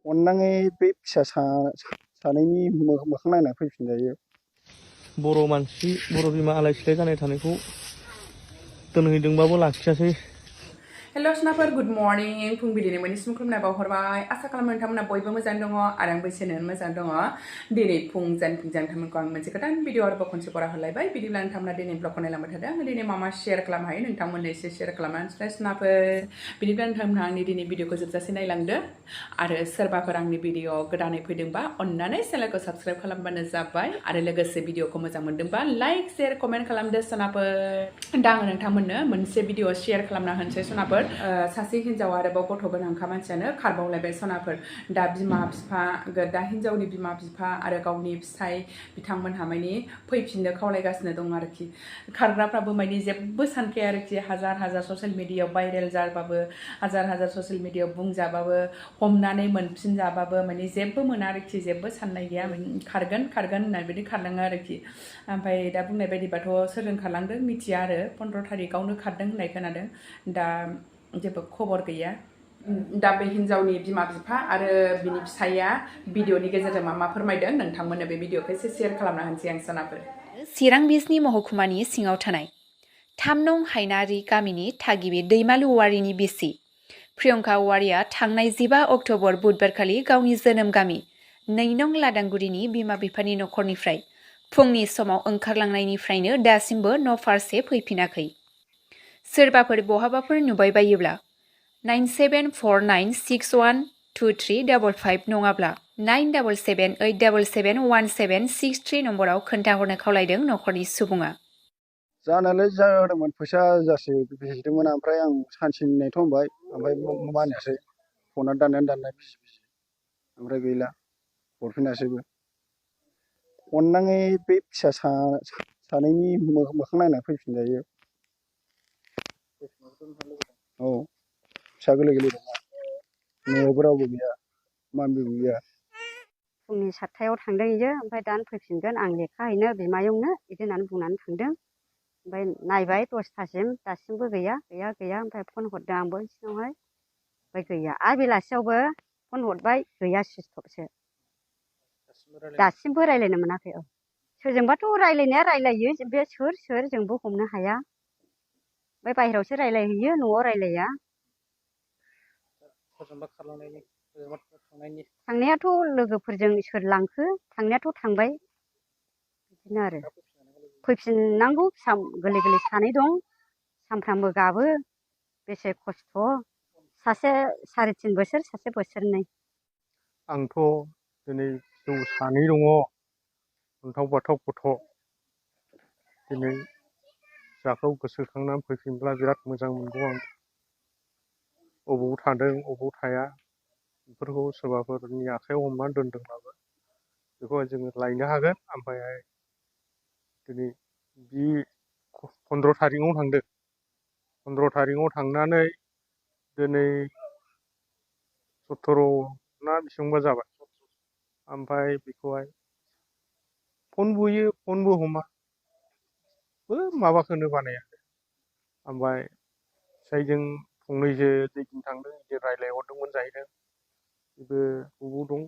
अननाङै बे फिसा सानैनि मोखां नायना फैफिनजायो। बर' मानसि बर' बिमा आलाय सिलाय जानाय थानायखौ दोनहैदोंबाबो लाखियासै। हेल' सुनाफोर गुड मर्निं फुंबिलिनि मोननिसिम खुलुमनाय बावहरबाय। आसा खालामो नोंथांमोना बयबो मोजां दङ आरो आंबो एसेनो मोजां दङ। दिनै फुंजान नोंथांमोनखौ आं मोनसे गोदान भिडिअ आरोबाव खनसे बरा होलायबाय। बिदिब्ला नोंथांमोना दिनै ब्लगखौ नायलांबाय थादों। आङो दिनै मा शेयार खालामनो हायो नोंथांमोननो एसे शेयार खालामनानै सुनाफोर। बिदिब्ला नोंथांमोनहा आंनि दिनै भिडिअखौ जोबजासे नायलांदो आरो सोरबाफोर आंनि भिडिअ गोदानै फैदोंबा अननानै चेनेलखौ साबस्क्राइब खालामबानो जाबाय आरो लोगोसे भिडिअखौ मोजां मोनदोंबा लाइक शेयार कमेन्ट खालामदो सुनाफोर। दा आङो नोंथांमोननो मोनसे भिडिअ शेयार खालामना होनोसै सुनाफोर। सासे हिन्जाव आरोबाव गथ' गोनांखा मानसियानो खारबावलायबाय सनाफोर। दा बिमा बिफा दा हिन्जावनि बिमा बिफा आरो गावनि फिसाय बिथांमोनहा मानि फैफिननो खावलायगासिनो दं आरोखि। खारग्राफ्राबो मानि जेबो सानखाया आरोखि। हाजार हाजार ससियेल मिडियायाव भाइरेल जाबाबो हाजार हाजार ससियेल मिडियायाव बुंजाबाबो हमनानै मोनफिनजाबाबो मानि जेबो मोना आरोखि। जेबो साननाय गैया खारगोन खारगोन होननाय बायदि खारलाङो आरोखि। ओमफ्राय दा बुंनाय बायदिबाथ' सोरजों खारलांदों मिथिया आरो 15 थारिखआवनो खारदों होननाय खोनादों। दा जेबो खबर गैया। दा बे हिन्जावनि बिमा बिफा आरो बिनि फिसाइया भिडिअनि गेजेरजों मा फोरमायदों नोंथांमोननो बे भिडिअखौ एसे शेयार खालामना होनोसै आं सनाफोर। चिरां बिजनी महकुमानि सिङाव थानाय 3 नं हायनारि गामिनि थागिबि दैमालु औवारिनि बिसि प्रियंका औवारिया थांनाय 15 अक्ट'बर बुधबारखालि गावनि जोनोम गामि 2 नं लादांगुरिनि बिमा बिफानि नखरनिफ्राय फुंनि समाव ओंखारलांनायनिफ्रायनो दासिमबो न' फारसे फैफिनाखै। सोरबाफोर बहाबाफोर नुबाय बायोब्ला 9749612355 नङाब्ला 9778771763 नम्बराव खोन्थाहरनो खावलायदों नखरनि सुबुङा। जानायालाय जादोंमोन फैसा जासे बिहैदोंमोन ओमफ्राय आं सानसेनि नेथ' होनबाय ओमफ्राय मानियासै। फना दाननाय बिजि ओमफ्राय गैला हरफिनासैबो। अननाङै बे फिसा सानैनि मोखां नायना फैफिनजायो। औ फिसा गोरलै दङ। न'आवबो रावबो गैया मानसिबो गैया। फुंनि 7टायाव थांदों इयो ओमफ्राय दानो फैफिनगोन आं लेखा हैनो बिमायंनो बिदि होननानै बुंनानै थांदों। ओमफ्राय नायबाय 10टासिम दासिमबो गैया ओमफ्राय फन हरदों आंबो सिगाङावहाय ओमफ्राय गैया। आरो बेलासियावबो फन हरबाय गैया सुइसअफसो। दासिमबो रायज्लायनो मोनाखै। औ सोरजोंबाथ' रायज्लायनाया रायज्लायो बे सोर जोंबो हमनो हाया। ओमफ्राय बाहेरायावसो रायज्लायहैयो न'आव रायज्लाया। थांनायाथ' लोगोफोरजों सोर लांखो थांनायाथ' थांबाय बिदिनो आरो फैफिननांगौ। फिसा गोरलै सानै दं सानफ्रामबो गाबो बेसे खस्थ'। सासे 3.5 बोसोर सासे बोसोरनै। आंथ' दिनै जौ सानै दङ अन्थाव बाथाव गथ'। दिनै फिसाखौ गोसोखांनानै फैफिनब्ला बिराद मोजां मोनगौ आं। अबाव थादों अबाव थाया बेफोरखौ सोरबाफोरनि आखाइयाव हमनानै दोनदोंब्लाबो बेखौहाय जोङो लायनो हागोन। ओमफ्रायहाय दिनै बि 15 थारिखआव थांदों। 15 थारिखआव थांनानै दिनै 17 ना बेसेबांबा जाबाय। ओमफ्राय बेखौहाय फन बुयो फनबो हमा माबाखौनो बानायाखै। ओमफ्राय फिसाइजों फंनैसो दैदिन थांदों बिदि रायज्लायहरदोंमोन जाहैदों। बेबो बबाव दं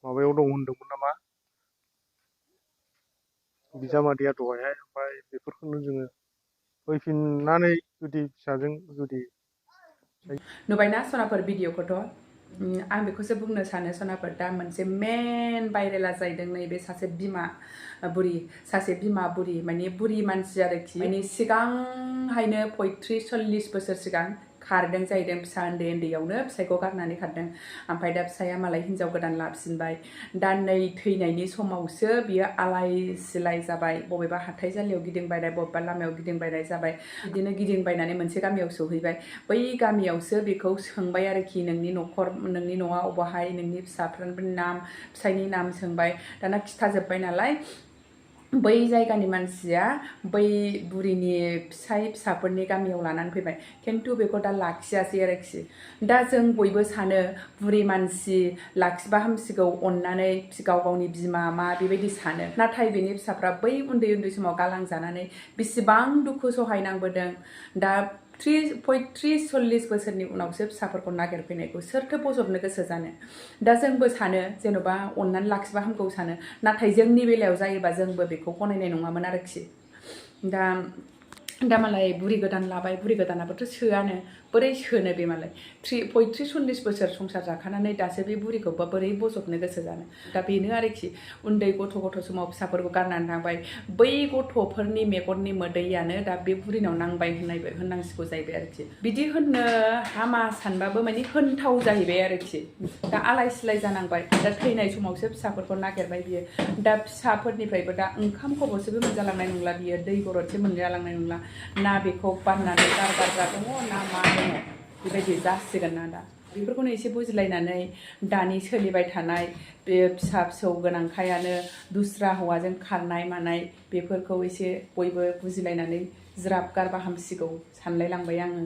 माबायाव दं होनदोंमोन नामा बिजामादैया दहायहाय। ओमफ्राय बेफोरखौनो जोङो फैफिननानै जुदि फिसाजों जुदि नुबायना सनाफोर भिडिअखौथ'। आं बेखौसो बुंनो सानो सनाफोर। दा मोनसे मेन भाइरेला जाहैदों नैबे सासे बिमा बुरि माने बुरि मानसि आरोखि। माने सिगांहायनो 35-40 बोसोर सिगां खारदों जाहैदों। फिसा उन्दैयावनो फिसाइखौ गारनानै खारदों। ओमफ्राय दा फिसाया मालाय हिन्जाव गोदान लाफिनबाय। दा नै थैनायनि समावसो बियो आलाय सिलाय जाबाय। बबेबा हाथाइसालियाव गिदिंबायनाय बबेबा लामायाव गिदिंबायनाय जाबाय। बिदिनो गिदिंबायनानै मोनसे गामियाव सहैबाय। बै गामियावसो बेखौ सोंबाय आरोखि नोंनि न'आ अबाहाय नोंनि फिसाफोरनि नाम फिसाइनि नाम सोंबाय। दाना खिथाजोब्बाय नालाय बै जायगानि मानसिया बै बुरिनि फिसाफोरनि गामियाव लानानै फैबाय। खिन्थु बेखौ दा लाखियासै आरोखि। दा जों बयबो सानो बुरि मानसि लाखिबा हामसिगौ अननानै गावनि बिमा मा बेबायदि सानो। नाथाय बेनि फिसाफ्रा बै उन्दै समाव गालांजानानै बेसेबां दुखु सहायनांबोदों। दा 35-40 बोसोरनि उनावसो फिसाफोरखौ नागिरफैनायखौ सोरथो बजबनो गोसो जानो दा जोंबो सानो जेन'बा अननानै लाखिबा हामगौ सानो नाथाय जोंनि बेलायाव जायोबा जोंबो बेखौ गनायनाय नङामोन आरोखि दा मालाय बुरि गोदान लाबाय बुरि गोदानाबोथ' सोआनो बोरै सोनो बे मालाय 35-40 बोसोर संसार जाखानानै दासो बे बुरिखौबा बोरै बजबनो गोसो जानो दा बेनो आरोखि उन्दै गथ' समाव फिसाफोरखौ गारनानै थांबाय बै गथ'फोरनि मेगननि मोदैयानो दा बे बुरिनाव नांबाय होननांसिगौ जाहैबाय आरोखि बिदि होननो हामा सानबाबो माने होनथाव जाहैबाय आरोखि दा आलाय सिलाय जानांबाय दा थैनाय समावसो फिसाफोरखौ नागिरबाय बियो दा फिसाफोरनिफ्रायबो दा ओंखाम खबरसेबो मोनजालांनाय नंला बियो दै गरदसे मोनजालांनाय नंला ना बेखौ बाननानै गारग्रा दङ ना मा दङ बेबायदि जासिगोन ना दा बेफोरखौनो एसे बुजिलायनानै दानि सोलिबाय थानाय बे फिसा फिसौ गोनांखायानो दुस्रा हौवाजों खारनाय मानाय बेफोरखौ एसे बयबो बुजिलायनानै ज्राब गारबा हामसिगौ सानलायलांबाय आङो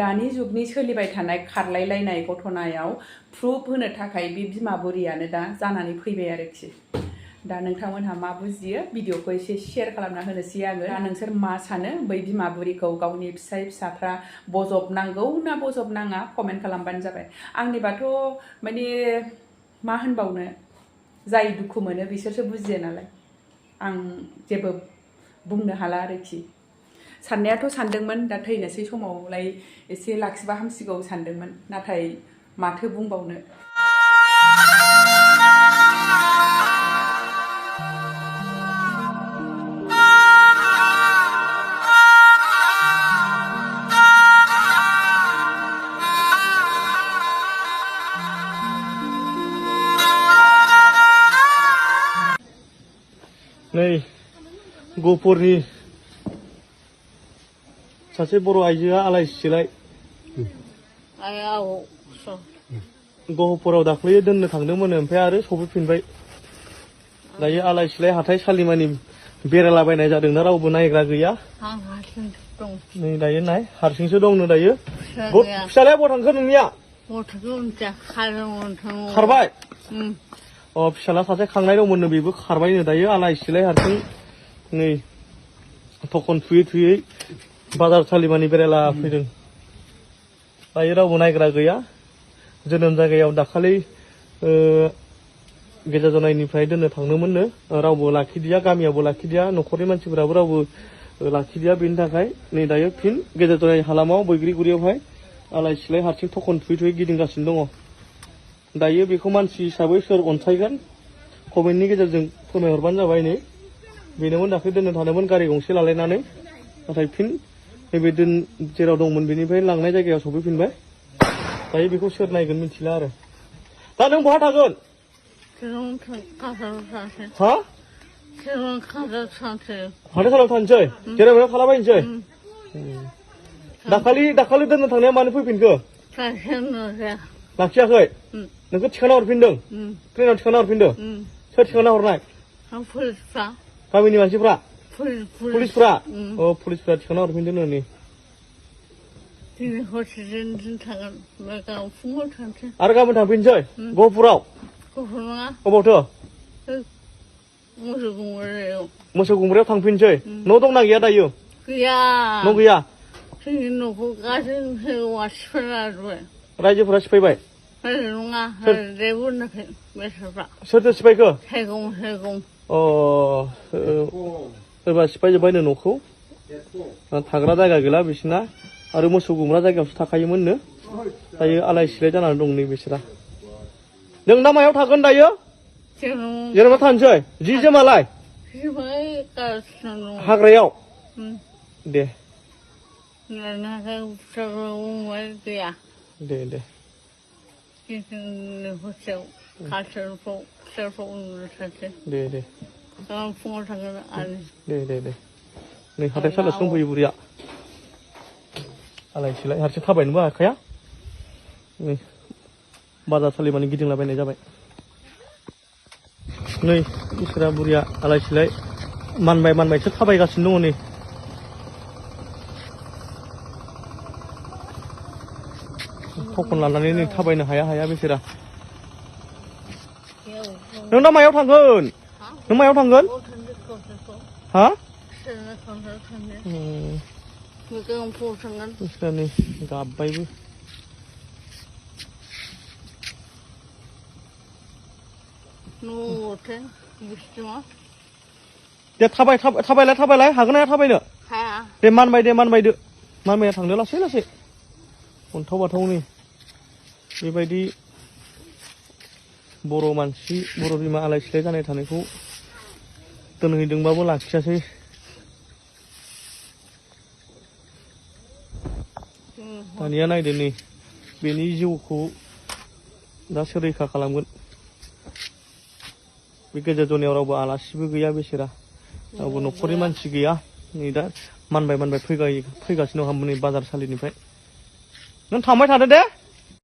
दानि जुगनि सोलिबाय थानाय खारलायलायनाय घटनायाव प्रुफ होनो थाखाय बे बिमा बुरियानो दा जानानै फैबाय आरोखि दा नोंथांमोनहा मा बुजियो भिडिअखौ एसे शेयार खालामना होनोसै आङो दा नोंसोर मा सानो बै बिमा बुरिखौ गावनि फिसाफ्रा बजबनांगौ ना बजबनाङा कमेन्ट खालामबानो जाबाय आंनिबाथ' माने मा होनबावनो जाय दुखु मोनो बिसोरसो बुजियो नालाय आं जेबो बुंनो हाला आरोखि साननायाथ' सानदोंमोन दा थैनोसै समावलाय एसे लाखिबा हामसिगौ सानदोंमोन नाथाय माथो बुंबावनो नै गहपुरनि सासे बर' आइजोआ आलाय सिलाय गहपुराव दाख्लैयो दोननो थांदोंमोन ओमफ्राय आरो सफैफिनबाय दायो आलाय सिलाय हाथाइसालिमानि बेरायलाबायनाय जादोंना रावबो नायग्रा गैया नै दायो नाय हारसिंसो दंनो दायो फिसालाया बहा थांखो नोंनिया खारबाय अ फिसाला सासे खांनाय दंमोननो बेबो खारबायनो दायो आलाय सिलाय हारसिं नै थखन थुयै बाजार सालिमानि बेरायला फैदों दायो रावबो नायग्रा गैया जोनोम जायगायाव दाखालि गेजेर जनायनिफ्राय दोननो थांदोंमोननो रावबो लाखिदिया गामियावबो लाखिदिया न'खरनि मानसिफोराबो रावबो लाखिदिया बेनि थाखाय नै दायो फिन गेजेर जनाय हालामाव बैग्रिगुरियावहाय आलाय सिलाय हारसिं थखन थुयै गिदिंगासिनो दङ दायो बेखौ मानसि हिसाबै सोर अनसायगोन कमेन्टनि गेजेरजों फोरमायहरबानो जाबाय नै बेनोमोन दाख्लै दोननो थादोंमोन गारि गंसे लालायनानै नाथाय फिन नैबे जेराव दंमोन बेनिफ्राय लांनाय जायगायाव सफैफिनबाय दायो बेखौ सोर नायगोन मिथिला आरो दा नों बहा थागोन हा हाथाइसालियाव थानोसै जेराव थालाबायनोसै दाखालि दोननो थांनाया मानो फैफिनखो लाखियाखै नोंखौ थिखाना हरफिनदों ट्रेनाव थिखाना हरफिनदों सोर थिखाना हरनाय गामिनि मानसिफ्रा पुलिसफ्रा अ पुलिसफ्रा थिखाना हरफिनदों नै आरो गाबोन थांफिनसै गहपुराव अबावथो मोसौ गुमग्रायाव थांफिनसै न' दंना गैया दायो न' गैया रायजोफोरा सिफायबाय सोरथो सिफायखो अ सोरबा सिफायजोब्बायनो न'खौ थाग्रा जायगा गैला बिसिना आरो मोसौ गुमग्रा जायगायावसो थाखायोमोननो दायो आलाय सिलाय जानानै दं नै बिसोरा नों दा मायाव थागोन दायो जेरावनो थानोसै जि जोमालाय हाग्रायाव दे दे दे नै हाथाइसालियावसो दंफैयो बुरिया आलाय सिलाय हारसिं थाबायनोबो हाखाया नै बाजार सालिमानि गिदिंलाबायनाय जाबाय नै इसोरा बुरिया आलाय सिलाय मानबायसो थाबायगासिनो दङ नै थखन लानानै नै थाबायनो हाया बिसोरा नों दा मायाव थांगोन हा बिसोरनि गाबबायबो दे थाबायलाय हागोन ना थाबायनो दे मानबायदो मानबाया थांदो लासै अन्थाव बाथावनि बेबायदि बर' मानसि बर' बिमा आलाय सिलाय जानाय थानायखौ दोनहैदोंबाबो लाखियासै दानिया नायदो नै बेनि जिउखौ दा सोर रैखा खालामगोन बे गेजेर जनायाव रावबो आलासिबो गैया बेसेरा रावबो न'खरनि मानसि गैया नै दा मानबाय फैगासिनो दं नै बाजारसालिनिफ्राय नों थांबाय थादो दे